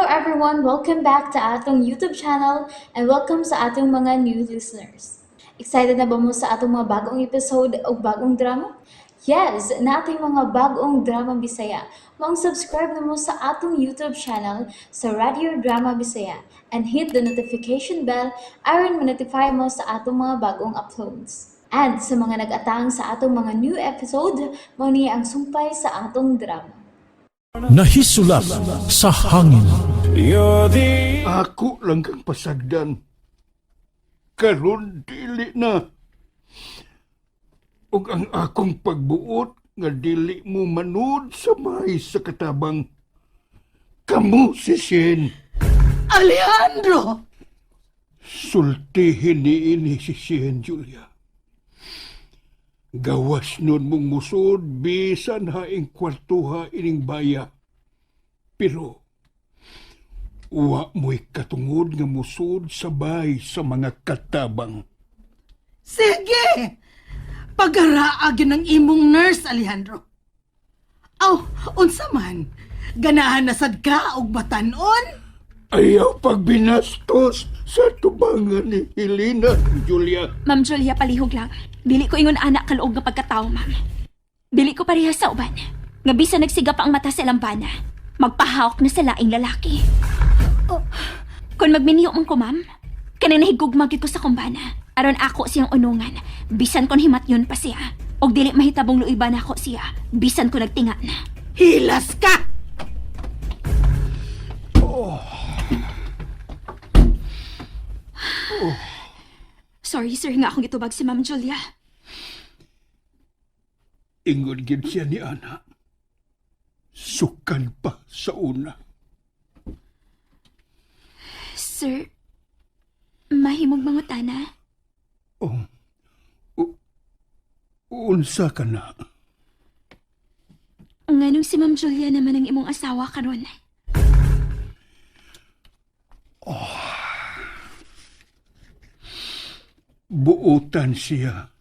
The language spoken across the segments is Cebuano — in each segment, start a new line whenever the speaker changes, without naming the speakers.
everyone! Welcome back to atong YouTube channel and welcome sa atong mga new listeners. Excited na ba mo sa atong mga bagong episode o bagong drama? Yes, naa tay mga bagong drama Bisaya. Maong subscribe na mo sa atong YouTube channel sa Radio Drama Bisaya and hit the notification bell aron ma-notify mo sa atong mga bagong uploads. And sa mga nag-atang sa atong mga new episode, mao ni ang sumpay sa atong drama.
Nahisulat sa hangin.
You're the
Ako lang kang pasagdan. Karon dili na. Ug ang akong pagbuot nga dili mo manud sa bahay sa katabang. Kamo si Shane.
Alejandro!
Sultihin ni ini si Shane, Julia. Gawas nun mong musod, bisan haing kwartuha ining baya. Pero wa mo'y katungod nga musod sa bahay sa mga katabang.
Sige! Pagaraag ng imong nurse, Alejandro. Aw, unsa man? Ganahan na sad ka og batanon?
Ayaw pagbinastos sa tubangan ni Helena, Julia.
Ma'am Julia, palihog lang. Dili ko ingon anak kaluog nga pagkatao, ma'am. Dili ko pareha sa uban. Nga bisa nagsiga pa ang mata sa lambana, magpahawak na sa laing lalaki. Oh, kung magminyo man ko, ma'am, kanang nahigugma gyud ko sa kumbana. Aron ako siyang unungan, bisan kon himatyon pa siya. Og dili mahitabong luiban ako siya, bisan ko nagtinga na.
Hilas ka!
Sorry, sir, nga akong gitubag si Ma'am Julia.
Ingon gid siya ni Ana. Sukan pa sa una.
Sir, mahimong mangutana.
Oh, unsa ka na?
Nganong si Ma'am Julia naman ang imong asawa karon?
Buotan siya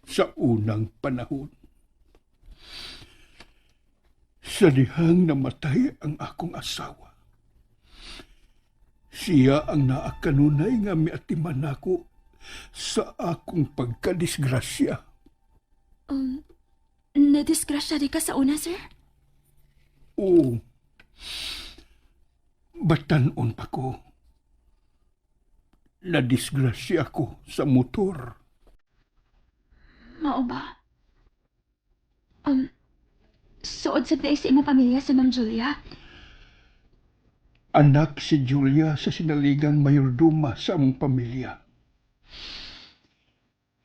sa unang panahon. Sa dihang namatay ang akong asawa. Siya ang naakanunay nga miatiman nako sa akong pagkadisgrasya.
Nadisgrasya di ka sa una, sir?
Oo. Batanon pa ko. Nadisgrasya ako sa motor.
Mao ba? Suod sa diay sa imong pamilya sa Ma'am Julia?
Anak si Julia sa sinaligang mayorduma sa among pamilya.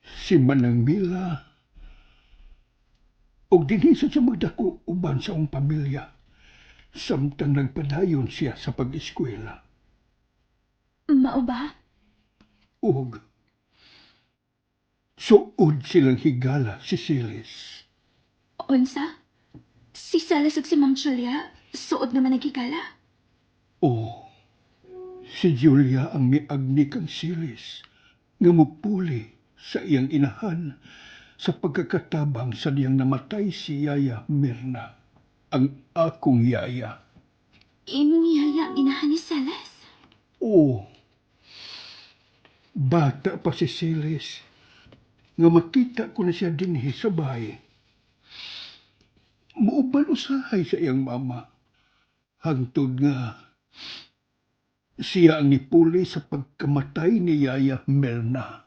Si Manang Mila og dinhi sa siya magdako uban sa among pamilya samtang nagpadayon siya sa pag-eskwela.
Mao ba?
Ug suod silang higala si Silis.
Unsa? Si Celes ug si Ma'am Julia, suod naman naghigala.
Oo, si Julia ang miagni kang Silis nga mupuli sa iyang inahan sa pagkakatabang sa diyang namatay si Yaya Mirna, ang akong yaya.
Imong yaya ang inahan ni Celes?
Oo, bata pa si Silis nga makita ko na siya dinhi sa bahay. Muuban usahay sa iyang mama. Hangtod nga siya ang nipuli sa pagkamatay ni Yaya Mirna.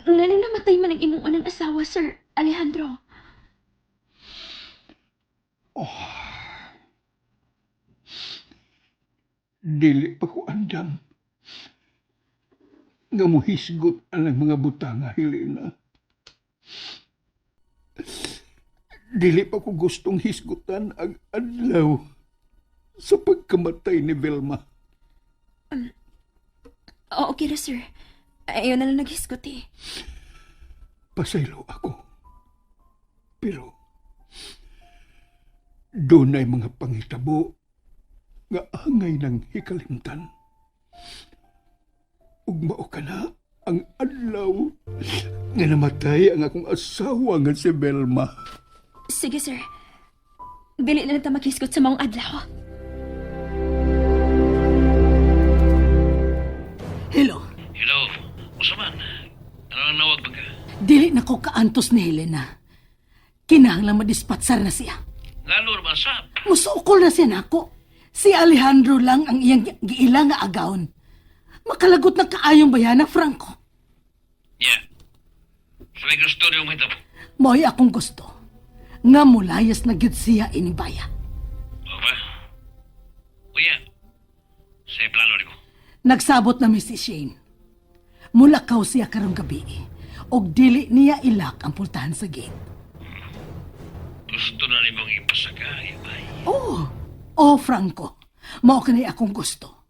Nganong namatay man ang imong unang asawa, Sir Alejandro?
Dili pa ko andam nga muhisgot ang mga butanga, Helena. Dili pa ko gustong hisgutan ang adlaw sa pagkamatay ni Vilma.
Oo, okay ra, sir. Ayaw na lang naghisgot eh.
Pasaylo ako. Pero doon ay mga pangitabo nga angay ng hikalimtan. Ug mao ka na ang adlaw nga namatay ang akong asawa nga si Belma.
Sige, sir. Dili na lang ta maghisgot sa maong adlaw.
Pagkaantos ni Helena, kinahanglan madispatsar na siya.
Ngano man sab?
Musukol na siya nako. Si Alejandro lang ang iyang giila nga agawon. Makalagot na kaayong bayana, Franco.
Yeah. So may gusto niyong mahitabo.
Mo'y akong gusto. Nga mulayas na gyud siya inibaya.
O ba? Uya. Sa plano nimo.
Nagsabot na mi si Shane. Mulakaw siya karong gabi. Og dili niya ilak ang pultahan sa gate.
Gusto na nimong ipasaka, ibay.
Oh, oh Franco, mao kani akong gusto.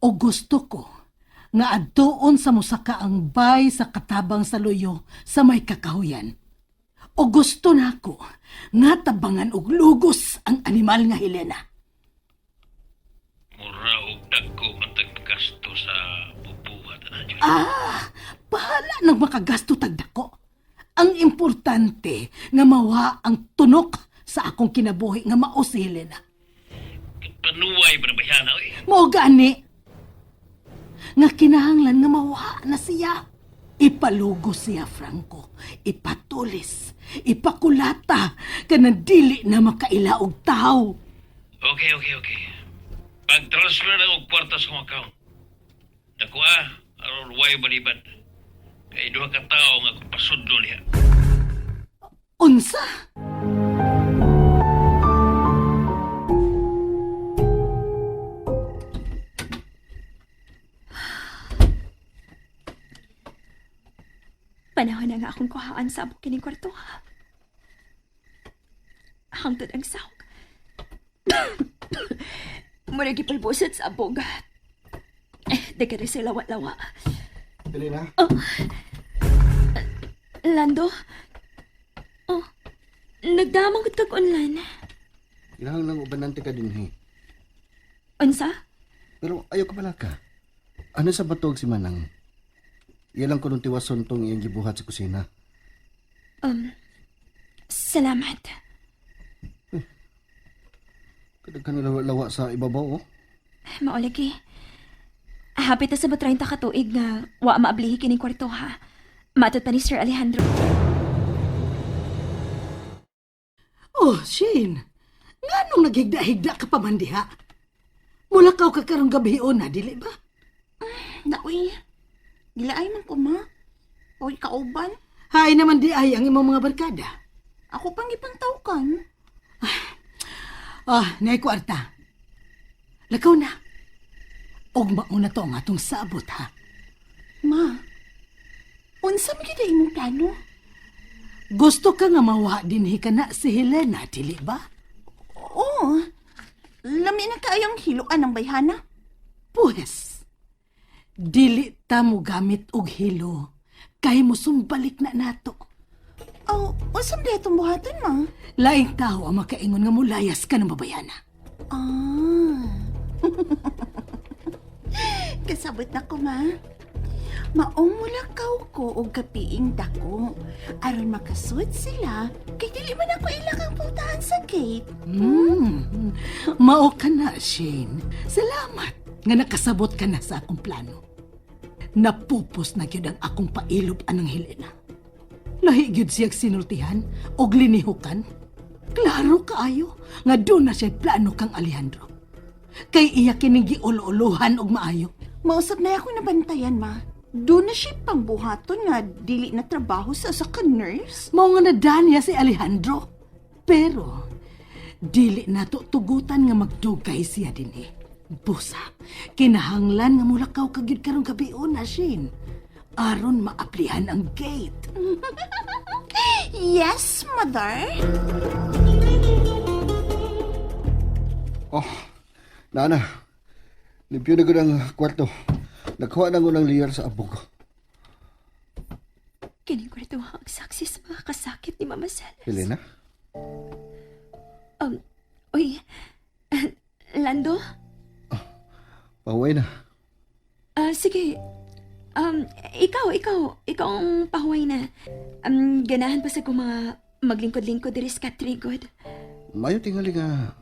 O gusto ko nga adtuon sa musaka ang bay sa katabang sa luyo sa may kakahuyan. O gusto nako nga tabangan og lugos ang animal nga Helena.
Mura og dagko man tag gasto sa bubuhat na dyan.
Ah, bahala nang makagasto tagdako. Ang importante nga mawa ang tunok sa akong kinabuhi nga mao si Helena.
Panuway ba na bayana, oy?
Mao gani nga kinahanglan nga mawa na siya. Ipalugo siya, Franco. Ipatulis. Ipakulata. Kanang dili na makaila og taw.
Okay, okay, okay. Pag-transfer na og kwarta sa akong account. Dako ah, aron way balibad. Kay duha ka tawo nga akong pasudlo niya.
Unsa?
Panahon na nga akong kuhaan sa abog kining kwarto ha. Hangtod ang sahog. Mura gipulbusot sa abog. Eh, Dagkari sa lawa-lawa.
Elena,
Lando? Oh, nagdamang gud kag online.
ilahang lang ubanante ka din he.
Unsa?
Pero ayaw ka pala ka. Ano sa batog si Manang? Iya lang ko nung tiwason tong iyang gibuhat sa kusina.
Salamat.
Kadaghan na lawa sa ibabaw oh.
Maolagi. Hapit na sa 30 ka tuig nga wa maablihi kining kwarto ha. Matod pa ni Sir Alejandro.
Oh, Shane. Nganong naghigda-higda ka pa man diha? Mulakaw ka karong gabi na, dili ba?
Naoy, gilaay man ko ma. Oy, kauban.
Hay naman di ay ang imong mga barkada.
Ako pang ipangtawkan.
Ah, nay kwarta. Lakaw na. Og mauna to ang atong sabot ha.
Ma, unsa man gyud ang imong plano?
Gusto ka nga mawa dinhi ka na si Helena, dili ba?
Oo. Lami na kaayong hiluan ng bayhana.
Puwes, dili ta mo gamit og hilo kay musumbalik na nato.
Aw, unsa man diay itong buhaton ma?
Laing tao ang makaingon nga mulayas ka ng babayana.
Ah. Kasabot na ko ma. Maong mulakaw ko og kapiing dako aron makasud sila kay dili man ako ilakang pultahan sa gate.
Mao ka na, Shane. Salamat nga nakasabot ka na sa akong plano. Napupos na gyud ang akong pailob anang Helena. Lahi gyud siyang sinultihan og linihukan. Klaro kaayo nga doon na siya plano kang Alejandro. Kay iya kining giulo-uluhan og maayo.
Mausap na ako nabantayan, ma. Doon na siya pangbuhaton nga dili na trabaho sa usa ka nurse.
Mao nga nadanya si Alejandro. Pero dili na to tugutan nga magdugay siya dinhi. Busa, kinahanglan nga mulakaw ka gyud karong gabi na, Shane. Aron maaplihan ang gate.
Yes, mother.
Oh, nana. Limpyo na gud ang kwarto. Nagkuha na ko ng liyar sa abog.
Kining kwarto ha ang saksi sa mga kasakit ni Mama Celes.
Elena,
Uy, Lando?
pahuway na.
Ah, sige. Ikaw ang pahuway na. Ganahan pa sa kong mga maglingkod-lingkod diri sa Katrigod.
Mayo tingali nga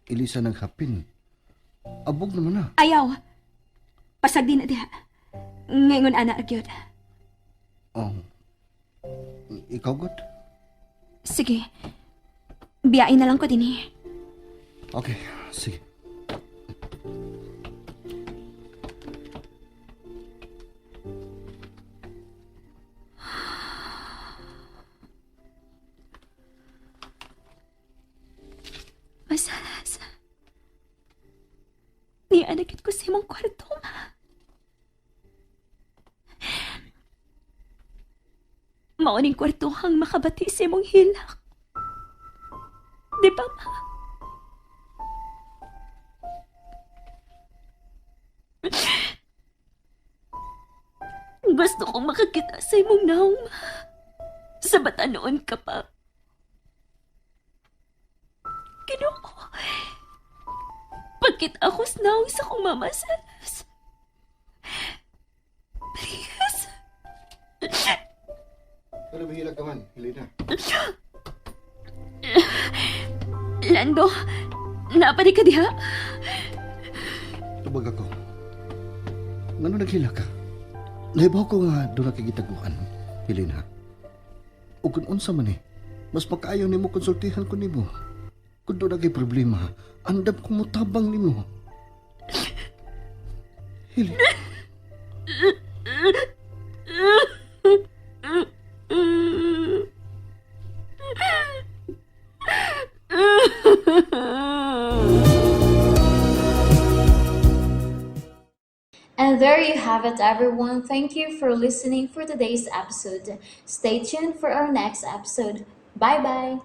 Elisa naghapin. Abog naman na.
Ayaw. Pasag din na diha. Ngayon ana agyod.
Oh. Ikaw, God?
Sige. Biyain na lang ko din eh.
Okay, sige.
Masalas. Nianakit ko sa imong kwarto, ma. Mauning kwarto hang makabati sa imong hilak. Di ba, ma? Gusto kong makakita sa imong naong, ma. Sa bata noon ka pa. Ginoo. Pagkita ako sa naong sa kong mama, Salas. Please.
Ano mahirap ka man, Helena?
Lando, napadi ka diha?
Tubag ako. Ngano naghila ka? Nahibaw ko nga doon nakikitaguan, Helena. O kung unsa man eh, mas makaayo nimo konsultihan ko nimo. Kung doon nagay problema, andam kong mutabang nimo. Helena.
And there you have it, everyone. Thank you for listening for today's episode. Stay tuned for our next episode. Bye bye.